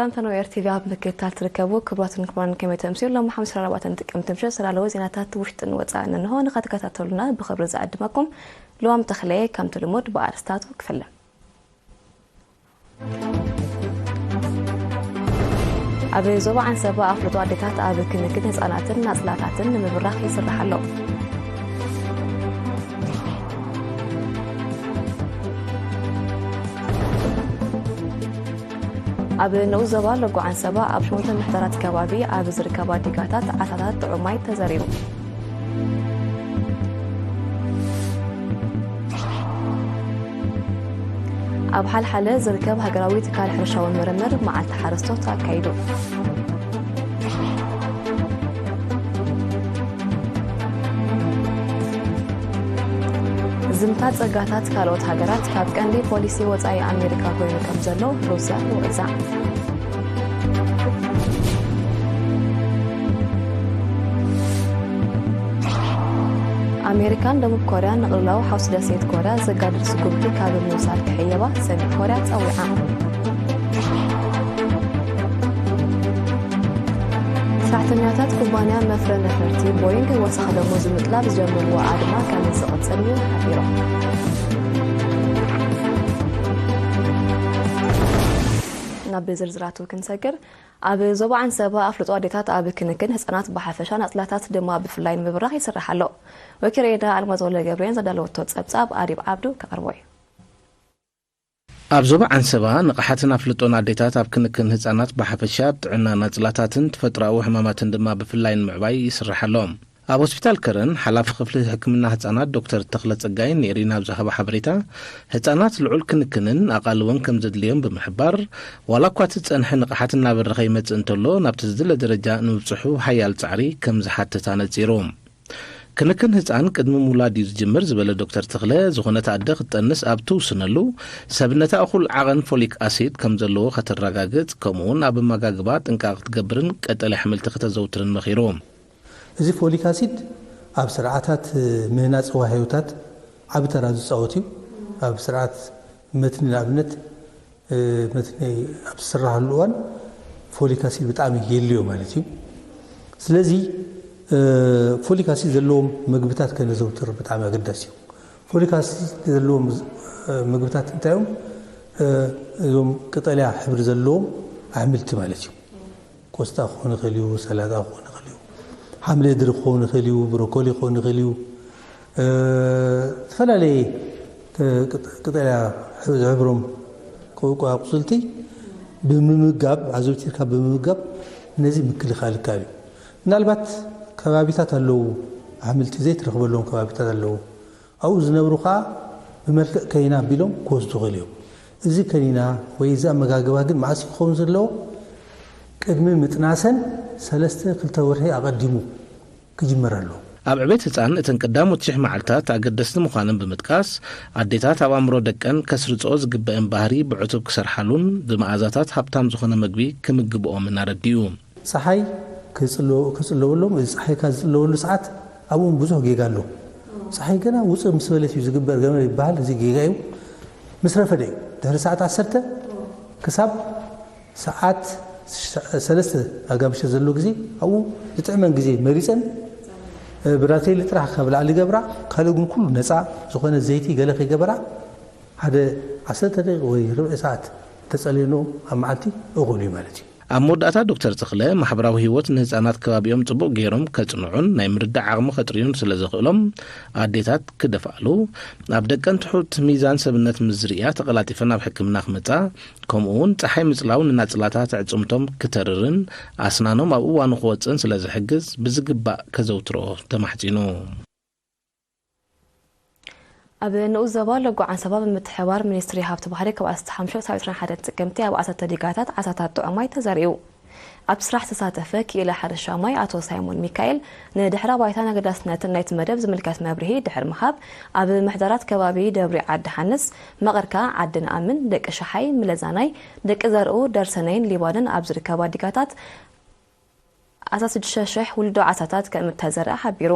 ኣንፈኖ ኤር ቲቪ ኣብ ምክትታል ትርከቡ ክቡራትን ክቡራን፣ ከመይ ተምስዩ? ሎም ሓሙስ ዕስራን ኣርባዕተን ጥቅምቲ ምሸት ዝላለዎ ዜናታት ውሽጥን ወፃእን እንሆ። ንኸትከታተሉና ብኽብሪ ዝዕድመኩም ልዋም ተኽለ። ከምቲ ልሙድ ብኣርስታቱ ክፍለ። ኣብ ዞባ ዓንሰባ ኣፍልጦ ኣዴታት ኣብ ክንክን ህፃናትን ናፅላታትን ንምብራኽ ይስራሕ ኣሎ። ኣብ ንኡስ ዞባ ሎጎ ዓንሰባ ኣብ ሸሞንተ ምሕደራት ከባቢ ኣብ ዝርከባ ዲጋታት ዓሳታት ጥዑም ማይ ተዘሪኡ። ኣብ ሓልሓለ ዝርከብ ሃገራዊ ትካል ሕርሻዊ ምርምር መዓልቲ ሓረስቶት ኣካይዱ። ዝምታ ጸጋታት ካልኦት ሃገራት ካብ ቀንዲ ፖሊሲ ወጻኢ ኣሜሪካ ኮይኑ ከም ዘሎ ሩስያ ትወቕሳ። ኣሜሪካን ደቡብ ኮርያን ንቕልውላው ሓውሲ ደሴት ኮርያ ዘጋድድ ስጉምቲ ካብ ምውሳድ ክሕየባ ሰሜን ኮርያ ጸዊዓ። ሰራሕተኛታት ኩባንያ መፍረ ነፈርቲ ቦይንግ ወሰኽ ደሞዝ ምጥላብ ዝጀመርዎ ኣድማ ከም ዝቕጽል እዩ ሓቢሮም። ናብ ዝርዝራቱ ክንሰግር፣ ኣብ ዞባ ዓንሰባ ኣፍልጦ ኣዴታት ኣብ ክንክን ህጻናት ብሓፈሻ ናጽላታት ድማ ብፍላይ ንምብራኽ ይስራሕ ኣሎ። ወኪል ሬዳ ኣልማዝ ወልደገብርኤል ዘዳለወቶ ጸብጻብ ኣዲብ ዓብዱ ከቕርቦ እዩ። ኣብ ዞባ ዓንሰባ ንቕሓትን ኣፍልጦን ኣዴታት ኣብ ክንክን ህጻናት ብሓፈሻ፣ ኣብ ጥዕና ናጽላታትን ተፈጥሮኣዊ ሕማማትን ድማ ብፍላይ ንምዕባይ ይስራሕ ኣሎ። ኣብ ሆስፒታል ከረን ሓላፊ ክፍሊ ሕክምና ህጻናት ዶክተር ተኽለ ጸጋይ ንኤሪና ኣብ ዝሃቦ ሓበሬታ፣ ህጻናት ልዑል ክንክንን ኣቓልቦን ከም ዘድልዮም ብምሕባር፣ ዋላ እኳ እቲ ዝጸንሐ ንቕሓት እናበረኸ ይመጽእ እንተሎ፣ ናብቲ ዝድለ ደረጃ ንምብጽሑ ሓያል ጻዕሪ ከም ዝሓትት ኣነጺሩ። ክንክን ህጻን ቅድሚ ምውላድ እዩ ዝጅምር ዝበለ ዶክተር ተኽለ፣ ዝኾነት ኣደ ክትጠንስ ኣብ ትውስነሉ፣ ሰብነታ እኹል ዓቐን ፎሊክ ኣሲድ ከም ዘለዎ ከተረጋግጽ፣ ከምኡውን ኣብ ኣመጋግባ ጥንቃቐ ክትገብርን ቀጠልያ ኣሕምልቲ ከተዘውትርን መኺሩ። እዚ ፎሊክ ኣሲድ ኣብ ስርዓታት ምህናጽ ዋህዮታት ዓቢ ተራ ዝጻወት እዩ። ኣብ ስርዓት መትኒ ንኣብነት፣ እ፣ መትኒ ኣብ ዝስራሓሉ እዋን ፎሊክ ኣሲድ ብጣዕሚ የድልዮ ማለት እዩ። ስለዚ፣ እ፣ ፎሊክ ኣሲድ ዘለዎም ምግብታት ከነዘውትር ብጣዕሚ ኣገዳሲ እዩ። ፎሊክ ኣሲድ ዘለዎም፣ እ፣ ምግብታት እንታይ እዮም? እ፣ እዞም ቀጠልያ ሕብሪ ዘለዎም ኣሕምልቲ ማለት እዩ። ቆስጣ ክኾን ይኽእል እዩ፣ ሰላጣ ክኾን ይኽእል እዩ፣ ሓምሊ ድሪ ክኸውን ይኽእል እዩ፣ ብሮኮሊ ክኸውን ይኽእል እዩ። እ፣ ዝተፈላለየ፣ እ፣ ቅጠ-፣ ቅጠልያ ዝሕብሮም ቆ-፣ ቆ-፣ ኣቁፅልቲ ብምምጋብ፣ ኣዘውቲርካ ብምምጋብ ነዚ ምክልኻል ይከኣል እዩ። ምናልባት ከባቢታት ኣለዉ፣ ኣሕምልቲ ዘይትረኽበሎም ከባቢታት ኣለዉ። ኣብኡ ዝነብሩ ኸኣ ብመልክዕ ከኒና ኣቢሎም ክወስዱ ይኽእሉ እዮም። እዚ ከኒና ወይ እዚ ኣመጋግባ ግን መዓስ እዩ ክኸውን ዘለዎ? ቅድሚ ምጥናሰን ሰለስተ ክልተ ወርሒ ኣቐዲሙ ክጅመር ኣለዎ። ኣብ ዕቤት ህጻን እተን ቀዳሞት ሽሕ መዓልታት ኣገደስቲ ምዃነን ብምጥቃስ፣ ኣዴታት ኣብ ኣእምሮ ደቀን ከስርጽኦ ዝግበአን ባህሪ ብዕቱብ ክሰርሓሉን ብመኣዛታት ሃብታም ዝኾነ መግቢ ክምግብኦምን ኣረዲኡ። ጸሓይ ክጽለ-፣ ክጽለወሎም፣ እዚ ጸሓይካ ዝጽለወሉ ሰዓት ኣብኡ ብዙሕ ጌጋ ኣሎ። ጸሓይ ገና ውጽእ ምስ በለት እዩ ዝግበር ገመል ይበሃል፣ እዚ ጌጋ እዩ። ምስ ረፈደ እዩ። ድሕሪ ሰዓት ዓሰርተ ክሳብ ሰዓት ሸ-፣ ሰለስተ ኣጋምሸት ዘሎ ግዜ ኣብኡ ዝጥዕመን ግዜ መሪጸን፣ እ፣ ብራቴሊ ጥራሕ ካብ ላዕሊ ገብራ፣ ካልእ ግን ኩሉ ነጻ ዝኾነ ዘይቲ ገለ ከይገበራ ሓደ ዓሰርተ ደቂቕ ወይ ርብዒ ሰዓት ተጸልየንኦም ኣብ መዓልቲ እኹል እዩ ማለት እዩ። ኣብ መወዳእታ ዶክተር ተኽለ፣ ማሕበራዊ ህይወት ንህጻናት ከባቢኦም ጽቡቕ ገይሮም ከጽንዑን ናይ ምርዳእ ዓቕሚ ከጥርዩን ስለ ዘኽእሎም፣ ኣዴታት ክደፍኣሉ፣ ኣብ ደቀን ትሑት ሚዛን ሰብነት ምስ ዝርእያ ተቐላጢፈን ኣብ ሕክምና ክመጻ፣ ከምኡ እውን ጸሓይ ምጽላው ንናጽላታት ኣዕጽምቶም ክተርርን ኣስናኖም ኣብ እዋኑ ክወጽእን ስለ ዝሕግዝ፣ ብዝግባእ ከዘውትርኦ ተማሕጺኑ። ኣብ ንኡስ ዞባ ሎጎ ዓንሰባ ብምትሕብባር ሚኒስትሪ ሃብቲ ባሕሪ ካብ ዓሰርተ ሓሙሽተ ክሳብ ዕስራን ሓደን ጥቅምቲ ኣብ ዓሰርተ ዲጋታት ዓሳታት ጥዑም ማይ ተዘሪኡ። ኣብቲ ስራሕ ዝተሳተፈ ክኢላ ሕርሻ ማይ ኣቶ ሳይሞን ሚካኤል፣ ንድሕረ ባይታን ኣገዳስነትን ናይቲ መደብ ዝምልከት መብርሂ ድሕሪ ምሃብ፣ ኣብ ምሕደራት ከባቢ ደብሪ ዓዲ ሓንስ፣ መቐርካ፣ ዓዲ ንኣምን፣ ደቂ ሸሓይ፣ ምለዛናይ፣ ደቂ ዘርኡ፣ ደርሰነይን ሊባንን ኣብ ዝርከባ ዲጋታት ኣስታት ሽዱሽተ ሽሕ ውልዶ ዓሳታት ከም እተዘርኣ ሓቢሩ።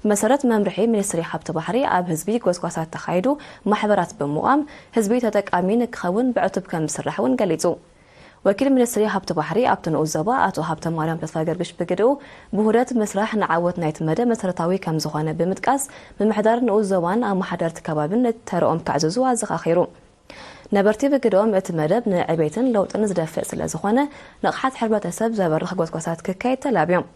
ብመሰረት መምርሒ ሚኒስትሪ ሃብቲ ባሕሪ፣ ኣብ ህዝቢ ጎስጓሳት ተኻይዱ ማሕበራት ብምቋም ህዝቢ ተጠቃሚ ንክኸውን ብዕቱብ ከም ዝስራሕ እውን ገሊጹ። ወኪል ሚኒስትሪ ሃብቲ ባሕሪ ኣብቲ ንኡስ ዞባ ኣቶ ሃብተ ማርያም ተስፋ ገርግሽ ብግድኡ፣ ብውህደት ምስራሕ ንዓወት ናይቲ መደብ መሰረታዊ ከም ዝኾነ ብምጥቃስ፣ ምምሕዳር ንኡስ ዞባን ኣመሓደርቲ ከባቢን ነቲ ተረኦም ከዕዝዙ ኣዘኻኺሩ። ነበርቲ ብግድኦም እቲ መደብ ንዕቤትን ለውጥን ዝደፍእ ስለ ዝኾነ፣ ንቕሓት ሕብረተሰብ ዘበርኽ ጎስጓሳት ክካየድ ተላብዮም።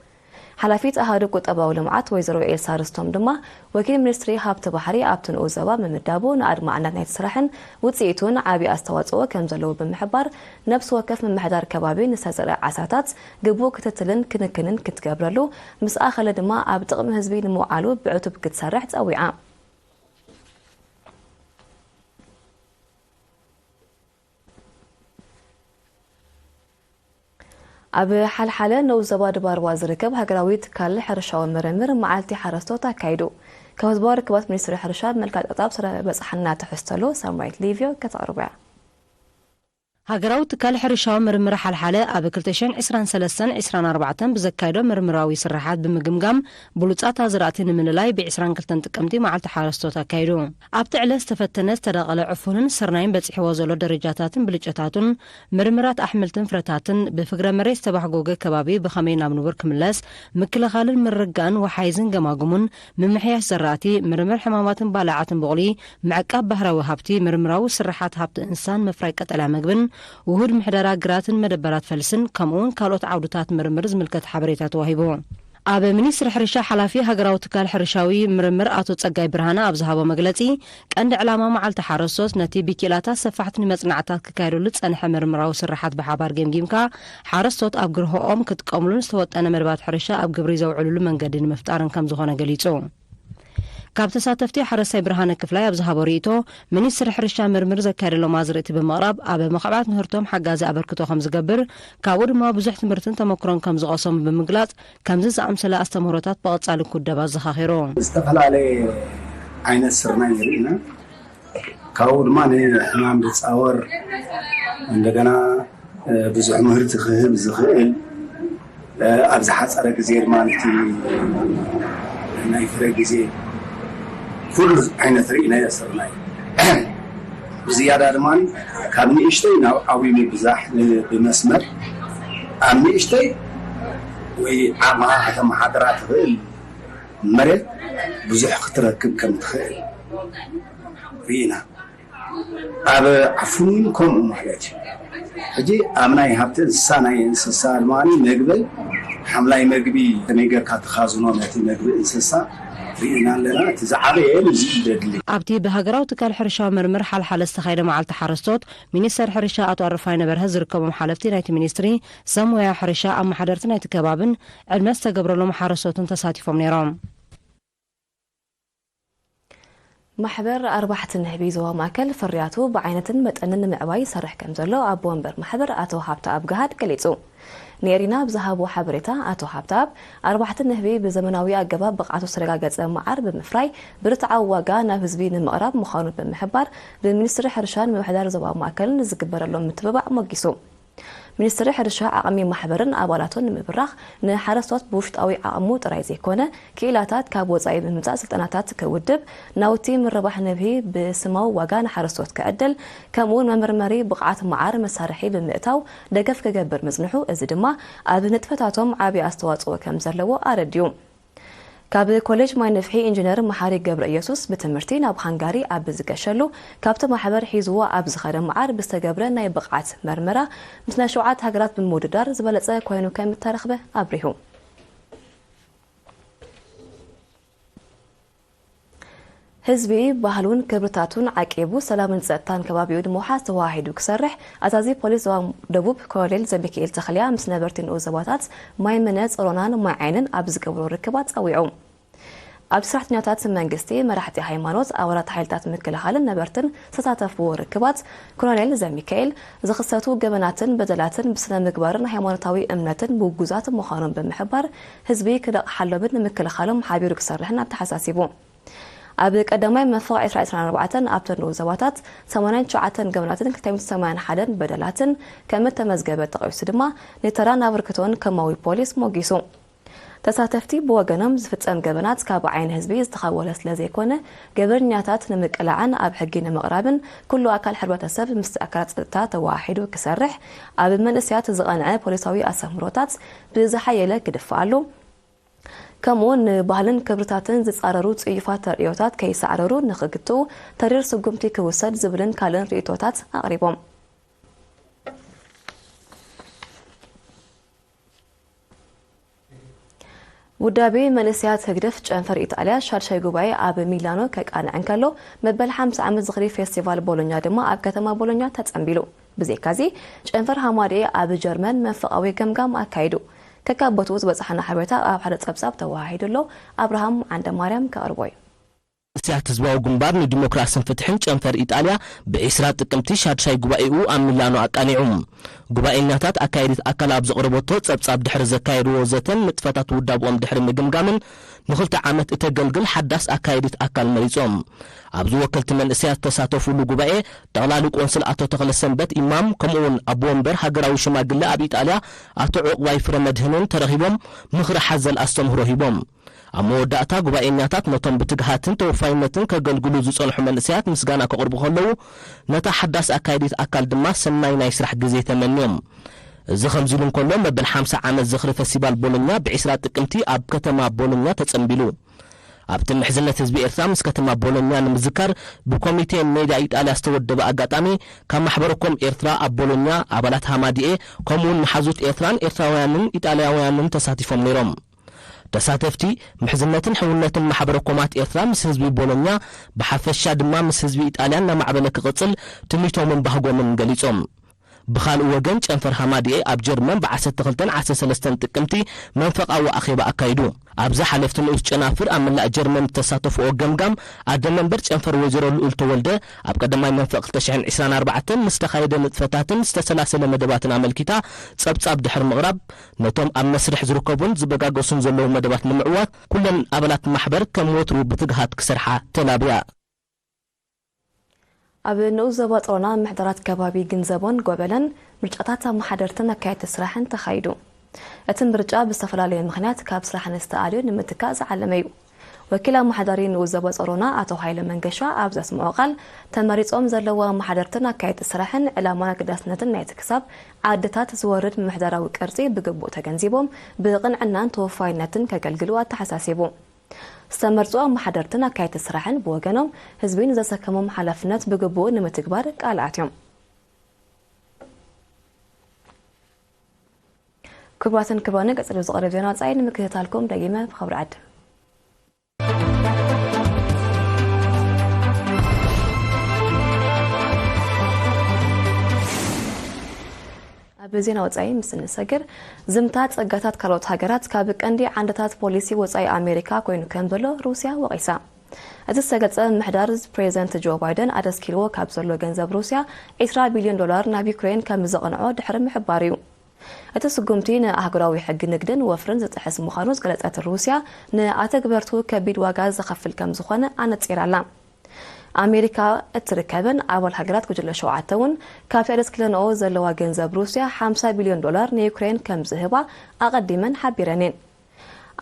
ሓላፊት ኣሃዱ ቁጠባዊ ልምዓት ወይዘሮ ኤልሳ ርስቶም ድማ፣ ወኪል ሚኒስትሪ ሃብቲ ባሕሪ ኣብቲ ንኡስ ዞባ ምምዳቡ ንኣድማዕነት ናይቲ ስራሕን ውፅኢቱን ዓብዪ ኣስተዋፅኦ ከም ዘለዎ ብምሕባር፣ ነብሲ ወከፍ ምምሕዳር ከባቢ ንዝተዘርአ ዓሳታት ግቡእ ክትትልን ክንክንን ክትገብረሉ፣ ምስ ኣኸለ ድማ ኣብ ጥቕሚ ህዝቢ ንምውዓሉ ብዕቱብ ክትሰርሕ ፀዊዓ። ኣብ ሓልሓለ ንኡስ ዞባ ድባርዋ ዝርከብ ሃገራዊ ትካል ሕርሻዊ ምርምር መዓልቲ ሓረስቶት ኣካይዱ። ካብ ህዝባዊ ርክባት ሚኒስትሪ ሕርሻ ብመልክዕ ጠብጣብ ስለ በጽሓና ትሕዝተሉ ሳምራዊት ሊቭዮ ከተቕርቦ እያ። ሃገራዊ ትካል ሕርሻዊ ምርምር ሓልሓለ ኣብ ክልተ ሽሕን ዕስራን ሰለስተን ዕስራን ኣርባዕተን ብዘካየዶ ምርምራዊ ስርሓት ብምግምጋም ብሉጻት ኣዝራእቲ ንምልላይ ብ ዕስራን ክልተን ጥቅምቲ መዓልቲ ሓረስቶት ኣካይዱ። ኣብቲ ዕለት ዝተፈተነ ዝተዳቐለ ዕፉንን ስርናይን በጺሕዎ ዘሎ ደረጃታትን ብልጫታቱን፣ ምርምራት ኣሕምልትን ፍረታትን፣ ብፍግረ መሬት ዝተባህጎገ ከባቢ ብኸመይ ናብ ንቡር ክምለስ፣ ምክልኻልን ምርግጋእን ወሓይዝን ገማግሙን፣ ምምሕያሽ ዘራእቲ፣ ምርምር ሕማማትን ባልዓትን ቡቕሊ፣ ምዕቃብ ባህራዊ ሃብቲ፣ ምርምራዊ ስርሓት ሃብቲ እንስሳን ምፍራይ ቀጠልያ መግብን፣ ውሁድ ምሕደራ ግራትን መደበራት ፈልስን፣ ከምኡውን ካልኦት ዓውድታት ምርምር ዝምልከት ሓበሬታ ተዋሂቡ። ኣብ ሚኒስትሪ ሕርሻ ሓላፊ ሃገራዊ ትካል ሕርሻዊ ምርምር ኣቶ ጸጋይ ብርሃነ ኣብ ዝሃቦ መግለጺ፣ ቀንዲ ዕላማ መዓልቲ ሓረስቶት ነቲ ብኪኢላታት ሰፋሕቲ ንመጽናዕታት ክካየደሉ ዝጸንሐ ምርምራዊ ስርሓት ብሓባር ገምጊምካ፣ ሓረስቶት ኣብ ግርሆኦም ክጥቀምሉን ዝተወጠነ መደባት ሕርሻ ኣብ ግብሪ ዘውዕሉሉ መንገዲ ንምፍጣርን ከም ዝኾነ ገሊጹ። ካብ ተሳተፍቲ ሓረስታይ ብርሃነ ክፍላይ ኣብ ዝሃቦ ርእይቶ፣ ሚኒስትሪ ሕርሻ ምርምር ዘካየደሎም ኣዝርእቲ ብምቕራብ ኣብ ምኽዕባት ምህርቶም ሓጋዚ ኣበርክቶ ከም ዝገብር፣ ካብኡ ድማ ብዙሕ ትምህርትን ተመክሮን ከም ዝቐሰሙ ብምግላጽ፣ ከምዚ ዝኣምሰለ ኣስተምህሮታት ብቐጻሊ ክውደብ ኣዘኻኺሩ። ዝተፈላለየ ዓይነት ስርናይ ንርኢ ኢና። ካብኡ ድማ ንሕማም ዝፃወር፣ እንደገና፣ እ፣ ብዙሕ ምህርቲ ክህብ ዝኽእል፣ እ፣ ኣብ ዝሓፀረ ግዜ ድማ ነቲ ናይ ፍረ ግዜ ኩሉ ዓይነት ርኢናዮ ስርናይ። ብዝያዳ ድማ ካብ ንእሽተይ ናብ ዓብዩ ምብዛሕ ን-፣ ብመስመር ኣብ ንእሽተይ ወይ ዓቕምኻ ከተመሓድራ ትኽእል መሬት ብዙሕ ክትረክብ ከም ትኽእል ርኢና። ኣብ ዓፉን እውን ከምኡ ማለት እዩ። ሕጂ ኣብ ናይ ሃብቲ እንስሳ፣ ናይ እንስሳ ድማ መግቢ፣ ሓምላይ መግቢ ከመይ ጌርካ ትኻዝኖ ነቲ መግቢ እንስሳ ርኢና ኣለና። እቲ ዝዓበየ እዚ እዩ ዘድሊ። ኣብቲ ብሃገራዊ ትካል ሕርሻዊ ምርምር ሓልሓለ ዝተኻየደ መዓልቲ ሓረስቶት፣ ሚኒስተር ሕርሻ ኣቶ ኣረፋይነ በርሀ ዝርከቦም ሓለፍቲ ናይቲ ሚኒስትሪ፣ ሰብ ሞያ ሕርሻ፣ ኣመሓደርቲ ናይቲ ከባብን ዕድመ ዝተገብረሎም ሓረስቶትን ተሳቲፎም ነይሮም። ማሕበር ኣርባሕቲ ንህቢ ዞባ ማእከል ፍርያቱ ብዓይነትን መጠንን ንምዕባይ ይሰርሕ ከም ዘሎ ኣቦ ወንበር ማሕበር ኣቶ ሃብተኣብ ገሃድ ገሊጹ። ንኤሪና ብዝሃቦ ሓበሬታ ኣቶ ሃብተኣብ፣ ኣርባሕቲ ንህቢ ብዘመናዊ ኣገባብ ብቕዓቱ ዝተረጋገጸ መዓር ብምፍራይ ብርትዓዊ ዋጋ ናብ ህዝቢ ንምቕራብ ምዃኑ ብምሕባር፣ ብሚኒስትሪ ሕርሻን ምምሕዳር ዞባ ማእከልን ዝግበረሎም ምትብባዕ ሞጊሱ። ሚኒስትሪ ሕርሻ ዓቕሚ ማሕበርን ኣባላቱን ንምብራኽ ንሓረስቶት ብውሽጣዊ ዓቕሙ ጥራይ ዘይኮነ ክኢላታት ካብ ወጻኢ ብምምጻእ ስልጠናታት ክውድብ፣ ናውቲ ምርባሕ ንብሂ ብስማዊ ዋጋ ንሓረስቶት ክዕድል፣ ከምኡውን መመርመሪ ብቕዓት መዓር መሳርሒ ብምእታው ደገፍ ክገብር ምጽንሑ፣ እዚ ድማ ኣብ ንጥፈታቶም ዓቢ ኣስተዋጽኦ ከም ዘለዎ ኣረዲኡ። ካብ ኮሌጅ ማይ ነፍሒ ኢንጂነር መሓሪ ገብረ ኢየሱስ ብትምህርቲ ናብ ሃንጋሪ ኣብ ዝገሸሉ፣ ካብቲ ማሕበር ሒዝዎ ኣብ ዝኸደ መዓር ብዝተገብረ ናይ ብቕዓት መርመራ ምስ ናይ ሸውዓተ ሃገራት ብምውድዳር ዝበለጸ ኮይኑ ከም እተረኽበ ኣብሪሁ። ህዝቢ ባህሉን ክብርታቱን ዓቂቡ ሰላምን ጸጥታን ከባቢኡ ንምውሓስ ተወሃሂዱ ክሰርሕ ኣዛዚ ፖሊስ ዞባ ደቡብ ኮሎኔል ዘሚካኤል ተኽልያ ምስ ነበርቲ ንኡስ ዞባታት ማይ ምነ፣ ጸሮናን ማይ ዓይንን ኣብ ዝገብሮ ርክባት ጸዊዑ። ኣብ ሰራሕተኛታት መንግስቲ፣ መራሕቲ ሃይማኖት፣ ኣባላት ሓይልታት ምክልኻልን ነበርትን ዝተሳተፍዎ ርክባት፣ ኮሎኔል ዘሚካኤል ዝኽሰቱ ገበናትን በደላትን ብስነ ምግባርን ሃይማኖታዊ እምነትን ምውጉዛት ምዃኖም ብምሕባር፣ ህዝቢ ክነቕሓሎምን ንምክልኻሎም ሓቢሩ ክሰርሕን ኣተሓሳሲቡ። ኣብ ቀዳማይ መፈቕ ዕስራ ዕስራን ኣርባዕተን ኣብተን ንኡስ ዞባታት ሰማንያን ትሽዓተን ገበናትን ክልተ ሚእቲ ሰማንያን ሓደን በደላትን ከም እተመዝገበ ጠቒሱ ድማ፣ ንተራን ኣበርክቶን ከማዊ ፖሊስ ሞጊሱ። ተሳተፍቲ ብወገኖም ዝፍጸም ገበናት ካብ ዓይኒ ህዝቢ ዝተኸወለ ስለ ዘይኮነ፣ ገበነኛታት ንምቅላዕን ኣብ ሕጊ ንምቕራብን ኩሉ ኣካል ሕብረተሰብ ምስ ኣካላት ጸጥታ ተወሃሂዱ ክሰርሕ፣ ኣብ መንእሰያት ዝቐንዐ ፖሊሳዊ ኣሰምህሮታት ብዝሓየለ ክድፋኣሉ፣ ከምኡውን ንባህልን ክብርታትን ዝጻረሩ ጽዩፋት ተርእዮታት ከይሳዕረሩ ንኽግትኡ ተሪር ስጉምቲ ክውሰድ ዝብልን ካልእን ርእይቶታት ኣቕሪቦም። ውዳቤ መንእሰያት ህግደፍ ጨንፈር ኢጣልያ ሻድሻይ ጉባኤ ኣብ ሚላኖ ከቃንዕ እንከሎ፣ መበል ሓምሳ ዓመት ዝኽሪ ፌስቲቫል ቦሎኛ ድማ ኣብ ከተማ ቦሎኛ ተጸንቢሉ። ብዘይካዚ፣ ጨንፈር ሃማድኤ ኣብ ጀርመን መንፈቓዊ ገምጋም ኣካይዱ። ከካብ ቦትኡ ዝበጻሓና ሓበሬታ ኣብ ሓደ ጸብጻብ ተወሃሂዱ ኣሎ። ኣብርሃም ዓንደ ማርያም ከቕርቦ እዩ። መንእሰያት ህዝባዊ ግንባር ንዲሞክራስን ፍትሕን ጨንፈር ኢጣልያ ብዒስራ ጥቅምቲ ሻድሻይ ጉባኤኡ ኣብ ሚላኖ ኣቃኒዑ። ጉባኤኛታት ኣካየዲት ኣካል ኣብ ዘቕረበቶ ጸብጻብ ድሕሪ ዘካየድዎ ዘተን ንጥፈታት ውዳብኦም ድሕሪ ምግምጋምን ንኽልተ ዓመት እተገልግል ሓዳስ ኣካየዲት ኣካል መሪጾም። ኣብዚ ወከልቲ መንእሰያት ዝተሳተፉሉ ጉባኤ ጠቕላሊ ቆንስል ኣቶ ተኽለ ሰንበት ኢማም ከምኡውን ኣቦ ወንበር ሃገራዊ ሽማግለ ኣብ ኢጣልያ ኣቶ ዑቕባይ ፍረ መድህንን ተረኺቦም ምኽሪ ሓዘል ኣስተምህሮ ሂቦም። ኣብ መወዳእታ ጉባኤኛታት ነቶም ብትግሃትን ተወፋይነትን ከገልግሉ ዝጸንሑ መንእሰያት ምስጋና ከቕርቡ ከለዉ፣ ነታ ሓዳስ ኣካየዲት ኣካል ድማ ሰናይ ናይ ስራሕ ግዜ ተመንዮም። እዚ ከምዚ ኢሉ እንከሎ፣ መበል ሓምሳ ዓመት ዝኽሪ ፈስቲቫል ቦሎኛ ብዒስራ ጥቅምቲ ኣብ ከተማ ቦሎኛ ተጸንቢሉ። ኣብቲ ምሕዝነት ህዝቢ ኤርትራ ምስ ከተማ ቦሎኛ ንምዝካር ብኮሚቴ ሜዳ ኢጣልያ ዝተወደበ ኣጋጣሚ፣ ካብ ማሕበረኮም ኤርትራ ኣብ ቦሎኛ፣ ኣባላት ሃማዲኤ፣ ከምኡውን መሓዙት ኤርትራን ኤርትራውያንን ኢጣልያውያንን ተሳቲፎም ነይሮም። ተሳተፍቲ፣ ምሕዝነትን ሕውነትን ማሕበረ ኮማት ኤርትራ ምስ ህዝቢ ቦሎኛ ብሓፈሻ ድማ ምስ ህዝቢ ኢጣልያ እናማዕበለ ክቕጽል ትምኒቶምን ባህጎምን ገሊጾም። ብኻልእ ወገን፣ ጨንፈር ሃማድኤ ኣብ ጀርመን ብ12ን 13ን ጥቅምቲ መንፈቓዊ ኣኼባ ኣካይዱ። ኣብዚ ሓለፍቲ ንኡስ ጨናፍር ኣብ መላእ ጀርመን ዝተሳተፍኦ ገምጋም፣ ኣደ መንበር ጨንፈር ወይዘሮ ልኡል ተወልደ፣ ኣብ ቀዳማይ መንፈቕ ክልተ ሽሕን ዕስራን ኣርባዕተን ምስ ተኻየደ ንጥፈታትን ዝተሰላሰለ መደባትን ኣመልኪታ ጸብጻብ ድሕሪ ምቕራብ፣ ነቶም ኣብ መስርሕ ዝርከቡን ዝበጋገሱን ዘለዉ መደባት ንምዕዋት፣ ኩለን ኣባላት ማሕበር ከም ወትሩ ብትግሃት ክሰርሓ ተላብያ። ኣብ ንኡስ ዞባ ጾሮና ምሕደራት ከባቢ ግንዘቦን ጎበለን ምርጫታት ኣመሓደርትን ኣካየድቲ ስራሕን ተኻይዱ። እቲ ምርጫ ብዝተፈላለየ ምኽንያት ካብ ስራሕ ንዝተኣልዩ ንምትካእ ዝዓለመ እዩ። ወኪል ኣመሓዳሪ ንኡስ ዞባ ጾሮና ኣቶ ሃይለ መንገሻ ኣብ ዘስምዖ ቃል፣ ተመሪጾም ዘለዉ ኣመሓደርትን ኣካየድቲ ስራሕን ዕላማን ኣገዳስነትን ናይቲ ክሳብ ዓድታት ዝወርድ ምምሕዳራዊ ቅርጺ ብግቡእ ተገንዚቦም ብቕንዕናን ተወፋይነትን ከገልግሉ ኣተሓሳሲቡ። ዝተመርጹ ኣመሓደርትን ኣካየድቲ ስራሕን ብወገኖም፣ ህዝቢ ንዘሰከሞም ሓላፍነት ብግቡእ ንምትግባር ቃል ኣትዮም። ክቡራትን ክቡራንን፣ ቀጺሉ ዝቐርብ ዜና ወጻኢ ንምክትታልኩም ደጊመ ብኽብሪ ዕድም። ኣብ ዜና ወጻኢ ምስ እንሰግር፣ ዝምታ ጸጋታት ካልኦት ሃገራት ካብ ቀንዲ ዓንድታት ፖሊሲ ወጻኢ ኣሜሪካ ኮይኑ ከም ዘሎ ሩስያ ወቒሳ። እቲ ዝተገልጸ፣ ምሕዳር ፕሬዚደንት ጆ ባይደን ኣደስኪርዎ ካብ ዘሎ ገንዘብ ሩስያ ዒስራ ቢልዮን ዶላር ናብ ዩክሬን ከም ዘቕንዖ ድሕሪ ምሕባሩ እዩ። እቲ ስጉምቲ ንኣህጉራዊ ሕጊ ንግድን ወፍርን ዝጥሕስ ምዃኑ ዝገለጸት ሩስያ፣ ንኣተግበርቱ ከቢድ ዋጋ ዘኸፍል ከም ዝኾነ ኣነጺራ ኣላ። ኣሜሪካ እትርከበን ኣባል ሃገራት ጉጅለ ሸውዓተ እውን፣ ካብቲ ኣደስኪለንኦ ዘለዋ ገንዘብ ሩስያ ሓምሳ ቢልዮን ዶላር ንዩክሬን ከም ዝህባ ኣቐዲመን ሓቢረን እየን።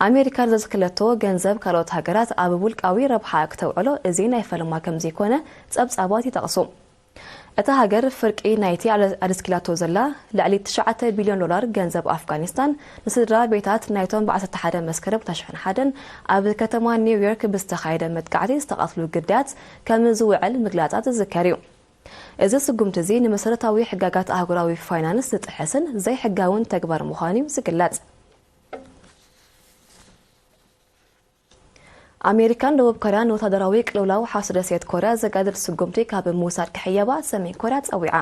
ኣሜሪካ ንዘስክለቶ ገንዘብ ካልኦት ሃገራት ኣብ ውልቃዊ ረብሓ ክተውዕሎ እዚ ናይ ፈለማ ከም ዘይኮነ ጸብጻባት ይጠቕሱ። እታ ሃገር ፍርቂ ናይቲ ኣለ-፣ ኣደስኪላቶ ዘላ ልዕሊ ትሽዓተ ቢልዮን ዶላር ገንዘብ ኣፍጋኒስታን ንስድራ ቤታት ናይቶም ብ11 መስከረም ክልተ ሽሕን ሓደን ኣብ ከተማ ኒውዮርክ ብዝተኻየደ መጥቃዕቲ ዝተቐትሉ ግዳያት ከም ዝውዕል ምግላጻ ዝዝከር እዩ። እዚ ስጉምቲ እዚ ንመሰረታዊ ሕጋጋት ኣህጉራዊ ፋይናንስ ዝጥሕስን ዘይሕጋውን ተግባር ምዃኑ እዩ ዝግለጽ። ኣሜሪካን ደቡብ ኮርያን ንወታደራዊ ቅልውላው ሓውሲ ደሴት ኮርያ ዘጋድድ ስጉምቲ ካብ ምውሳድ ክሕየባ ሰሜን ኮርያ ጸዊዓ።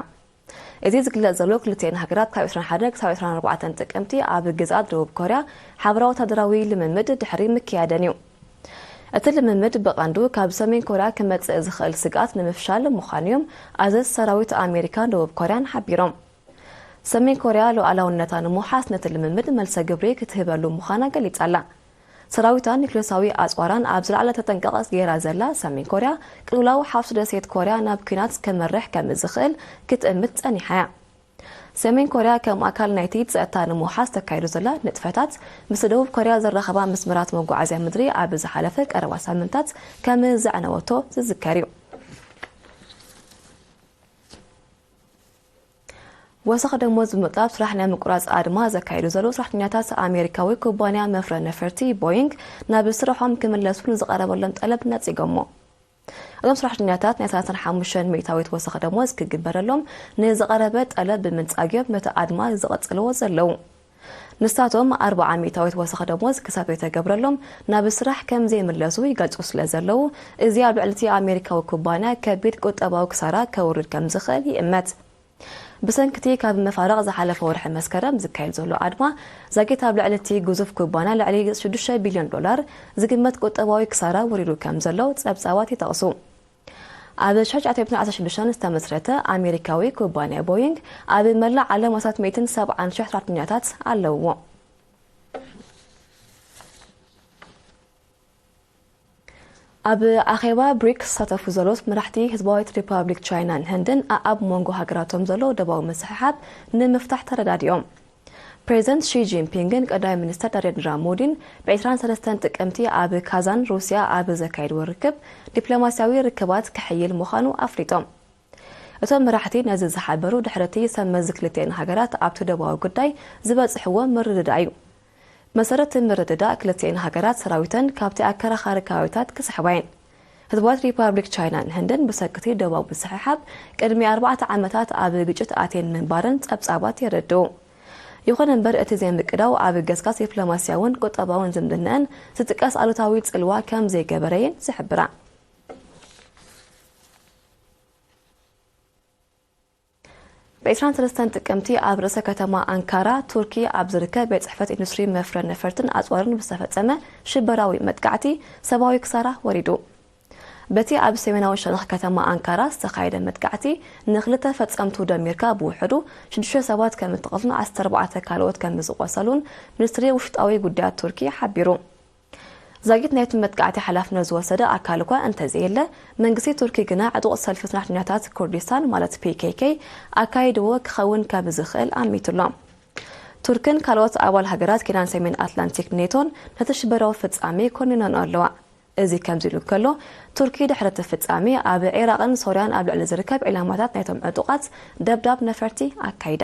እዚ ዝግለጽ ዘሎ፣ ክልቲኤን ሃገራት ካብ ዕስራን ሓደን ክሳብ ዕስራን ኣርባዕተን ጥቅምቲ ኣብ ግዝኣት ደቡብ ኮርያ ሓበራዊ ወታደራዊ ልምምድ ድሕሪ ምክያደን እዩ። እቲ ልምምድ ብቐንዱ ካብ ሰሜን ኮርያ ክመጽእ ዝኽእል ስግኣት ንምፍሻል ምዃኑ እዮም ኣዘዝቲ ሰራዊት ኣሜሪካን ደቡብ ኮርያን ሓቢሮም። ሰሜን ኮርያ ሉዓላውነታ ንምውሓስ ነቲ ልምምድ መልሰ ግብሪ ክትህበሉ ምዃና ገሊጻ ኣላ። ሰራዊታን ኒውክሌሳዊ ኣጽዋራን ኣብ ዝለዓለ ተጠንቀቕ ገይራ ዘላ ሰሜን ኮርያ፣ ቅልውላው ሓውሲ ደሴት ኮርያ ናብ ኲናት ከመርሕ ከም ዝኽእል ክትእምት ጸኒሓ እያ። ሰሜን ኮርያ ከም ኣካል ናይቲ ጸጥታ ንምውሓስ ተካይዶ ዘላ ንጥፈታት፣ ምስ ደቡብ ኮርያ ዘራኸባ መስመራት መጓዓዝያ ምድሪ ኣብ ዝሓለፈ ቀረባ ሳምንታት ከም ዘዕነወቶ ዝዝከር እዩ። ወሰኽ ደሞዝ ብምጥላብ ስራሕ ናይ ምቁራጽ ኣድማ ዘካይዱ ዘለዉ ሰራሕተኛታት ኣሜሪካዊ ኩባንያ መፍረ ነፈርቲ ቦይንግ ናብ ስርሖም ክምለሱ ንዝቐረበሎም ጠለብ ነጺጎሞ። እዞም ሰራሕተኛታት ናይ ሰላሳን ሓሙሽተን ሚእታዊት ወሰኽ ደሞዝ ክግበረሎም ንዝቐረበ ጠለብ ብምንጻግ እዮም ነቲ ኣድማ ዝቐጽልዎ ዘለዉ። ንሳቶም ኣርብዓ ሚእታዊት ወሰኽ ደሞዝ ክሳብ ዘይተገብረሎም ናብ ስራሕ ከም ዘይምለሱ ይገልጹ ስለ ዘለዉ፣ እዚ ኣብ ልዕሊ እቲ ኣሜሪካዊ ኩባንያ ከቢድ ቁጠባዊ ክሳራ ከውርድ ከም ዝኽእል ይእመት። ብሰንኪ እቲ ካብ መፋርቕ ዝሓለፈ ወርሒ መስከረም ዝካየድ ዘሎ ኣድማ፣ ዛጊት ኣብ ልዕሊ እቲ ግዙፍ ኩባንያ ልዕሊ ሽዱሽተ ቢልዮን ዶላር ዝግመት ቁጠባዊ ክሳራ ወሪዱ ከም ዘሎ ጸብጻባት ይጠቕሱ። ኣብ ሸሕጫት ዕስራን ዓሰርተ ሽዱሽተን ዝተመስረተ ኣሜሪካዊ ኩባንያ ቦይንግ፣ ኣብ መላእ ዓለም ኣስታት ሚእትን ሰብዓን ሽሕ ሰራሕተኛታት ኣለውዎ። ኣብ ኣኼባ ብሪክስ ዝሳተፉ ዘለዉ መራሕቲ ህዝባዊት ሪፓብሊክ ቻይናን ህንድን፣ ኣኣብ መንጎ ሃገራቶም ዘሎ ደባዊ ምስሕሓብ ንምፍታሕ ተረዳዲኦም። ፕሬዚደንት ሺ ጂንፒንግን ቀዳማይ ሚኒስተር ናሬንድራ ሞዲን ብ ዕስራን ሰለስተን ጥቅምቲ ኣብ ካዛን ሩስያ ኣብ ዘካየድዎ ርክብ፣ ዲፕሎማስያዊ ርክባት ክሕይል ምዃኑ ኣፍሊጦም። እቶም መራሕቲ ነዚ ዝሓበሩ ድሕሪ እቲ ሰብ መዚ ክልቲኤን ሃገራት ኣብቲ ደባዊ ጉዳይ ዝበጽሕዎ ምርድዳእ እዩ። መሰረት እቲ ምርድዳእ፣ ክልቲኤን ሃገራት ሰራዊተን ካብቲ ኣከራኻሪ ከባቢታት ክስሕባ እየን። ህዝባዊት ሪፓብሊክ ቻይናን ህንድን ብሰክቲ ደባዊ ምስሕሓብ ቅድሚ ኣርባዕተ ዓመታት ኣብ ግጭት ኣትየን ምንባረን ጸብጻባት የረድኡ። ይኹን እምበር፣ እቲ ዘይምቅዳው ኣብ ገስጋስ ዲፕሎማስያውን ቁጠባውን ዝምድናኣን ዝጥቀስ ኣሉታዊ ጽልዋ ከም ዘይገበረ እየን ዝሕብራ። ብ ዕስራን ሰለስተን ጥቅምቲ ኣብ ርእሰ ከተማ ኣንካራ ቱርኪ ኣብ ዝርከብ ቤት ጽሕፈት ኢንዱስትሪ መፍረ ነፈርትን ኣጽዋርን ብዝተፈጸመ ሽበራዊ መጥቃዕቲ ሰብኣዊ ክሳራ ወሪዱ። በቲ ኣብ ሰሜናዊ ሸነኽ ከተማ ኣንካራ ዝተኻየደ መጥቃዕቲ ንኽልተ ፈጸምቱ ደሚርካ ብውሕዱ ሽዱሽተ ሰባት ከም እተቐትሉን ዓሰርተ ኣርባዕተ ካልኦት ከም ዝቖሰሉን ሚኒስትሪ ውሽጣዊ ጉዳያት ቱርኪ ሓቢሩ። ዛጊት ናይቲ መጥቃዕቲ ሓላፍነት ዝወሰደ ኣካል እኳ እንተዘየለ፣ መንግስቲ ቱርኪ ግና ዕጡቕ ሰልፊ ሰራሕተኛታት ኩርዲስታን ማለት ፒ ኬ ኬ ኣካይድዎ ክኸውን ከም ዝኽእል ኣሚቱሎ። ቱርክን ካልኦት ኣባል ሃገራት ኪዳን ሰሜን ኣትላንቲክ ኔቶን ነቲ ሽበራዊ ፍጻሜ ኮኒነንኦ ኣለዋ። እዚ ከምዚ ኢሉ እንከሎ፣ ቱርኪ ድሕሪ እቲ ፍጻሜ ኣብ ዒራቕን ሶርያን ኣብ ልዕሊ ዝርከብ ዒላማታት ናይቶም ዕጡቓት ደብዳብ ነፈርቲ ኣካይዳ።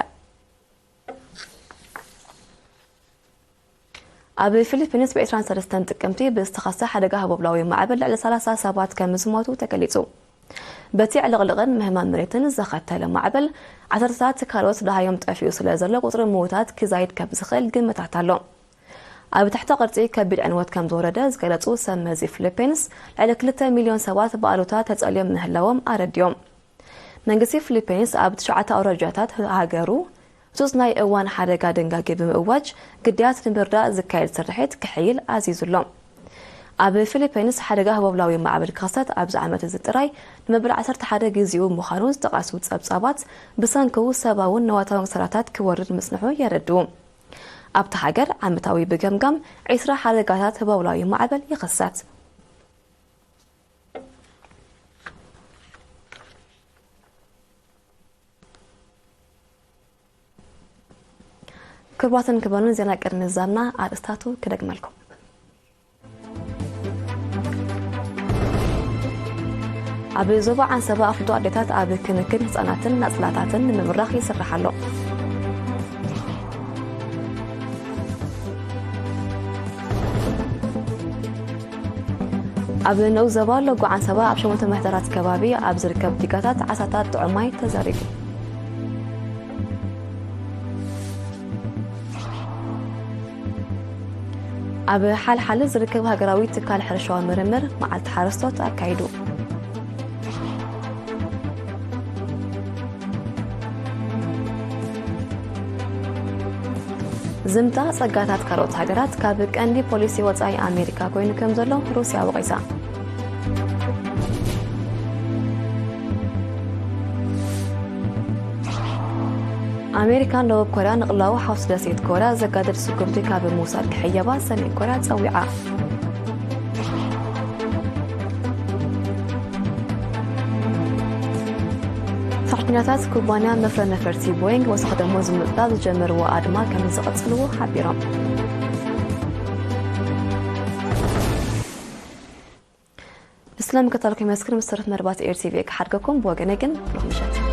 ኣብ ፊሊፒንስ ብ ዕስራን ሰለስተን ጥቅምቲ ብዝተኸስተ ሓደጋ ህቦብላዊ ማዕበል ልዕሊ ሰላሳ ሰባት ከም ዝሞቱ ተገሊጹ። በቲ ዕልቕልቕን ምህማን መሬትን ዘኸተለ ማዕበል፣ ዓሰርተታት ካልኦት ደሃዮም ጠፊኡ ስለ ዘሎ፣ ቁጽሪ ምዉታት ክዛይድ ከም ዝኽእል ግምታት ኣሎ። ኣብ ትሕተ ቅርጺ ከቢድ ዕንወት ከም ዝወረደ ዝገለጹ ሰብ መዚ ፊሊፒንስ፣ ልዕሊ ክልተ ሚልዮን ሰባት ብኣሉታ ተጸልዮም ምህላዎም ኣረዲኦም። መንግስቲ ፊሊፒንስ ኣብ ትሽዓተ ኣውራጃታት ሃገሩ ህጹጽ ናይ እዋን ሓደጋ ደንጋጊ ብምእዋጅ፣ ግዳያት ንምርዳእ ዝካየድ ስርሒት ክሕይል ኣዚዙ ኣሎ። ኣብ ፊሊፒንስ ሓደጋ ህቦብላዊ ማዕበል ክኽሰት ኣብዚ ዓመት እዚ ጥራይ ንመበል ዓሰርተ ሓደ ግዜኡ ምዃኑ ዝጠቐሱ ጸብጻባት፣ ብሰንክኡ ሰብኣውን ንዋታውን ክሳራታት ክወርድ ምጽንሑ የረድኡ። ኣብታ ሃገር ዓመታዊ ብገምጋም ዕስራ ሓደጋታት ህቦብላዊ ማዕበል ይኽሰት። ክቡራትን ክቡራንን፣ ዜና ቅድሚ ምዝዛምና ኣርእስታቱ ክደግመልኩም። ኣብ ዞባ ዓንሰባ ኣፍልጦ ኣዴታት ኣብ ክንክን ህጻናትን ናጽላታትን ንምብራኽ ይስራሕ ኣሎ። ኣብ ንኡስ ዞባ ሎጎ ዓንሰባ ኣብ ሸሞንተ መሕደራት ከባቢ ኣብ ዝርከብ ዲጋታት ዓሳታት ጥዑም ማይ ተዘሪጉ። ኣብ ሓልሓለ ዝርከብ ሃገራዊ ትካል ሕርሻዊ ምርምር መዓልቲ ሓረስቶት ኣካይዱ። ዝምታ ጸጋታት ካልኦት ሃገራት ካብ ቀንዲ ፖሊሲ ወጻኢ ኣሜሪካ ኮይኑ ከም ዘሎ ሩስያ ወቒሳ። ኣሜሪካን ደቡብ ኮርያ ንቕላዊ ሓውሲ ደሴት ኮርያ ዘጋድድ ስጉምቲ ካብ ምውሳድ ክሕየባ ሰሜን ኮርያ ጸዊዓ። ኩባንያ መፍረ ነፈርቲ ቦይንግ ወሰኽ ደሞዝ ምጥጣብ ዝጀመርዎ ኣድማ ከም ዝቐጽልዎ ሓቢሮም። ብስለ ምክታልኩም የመስግን። ምስ ተረፍ መርባት ኤር ቲ ቪ ክሓድገኩም። ብወገነ ግን ብሩኽ ምሸት።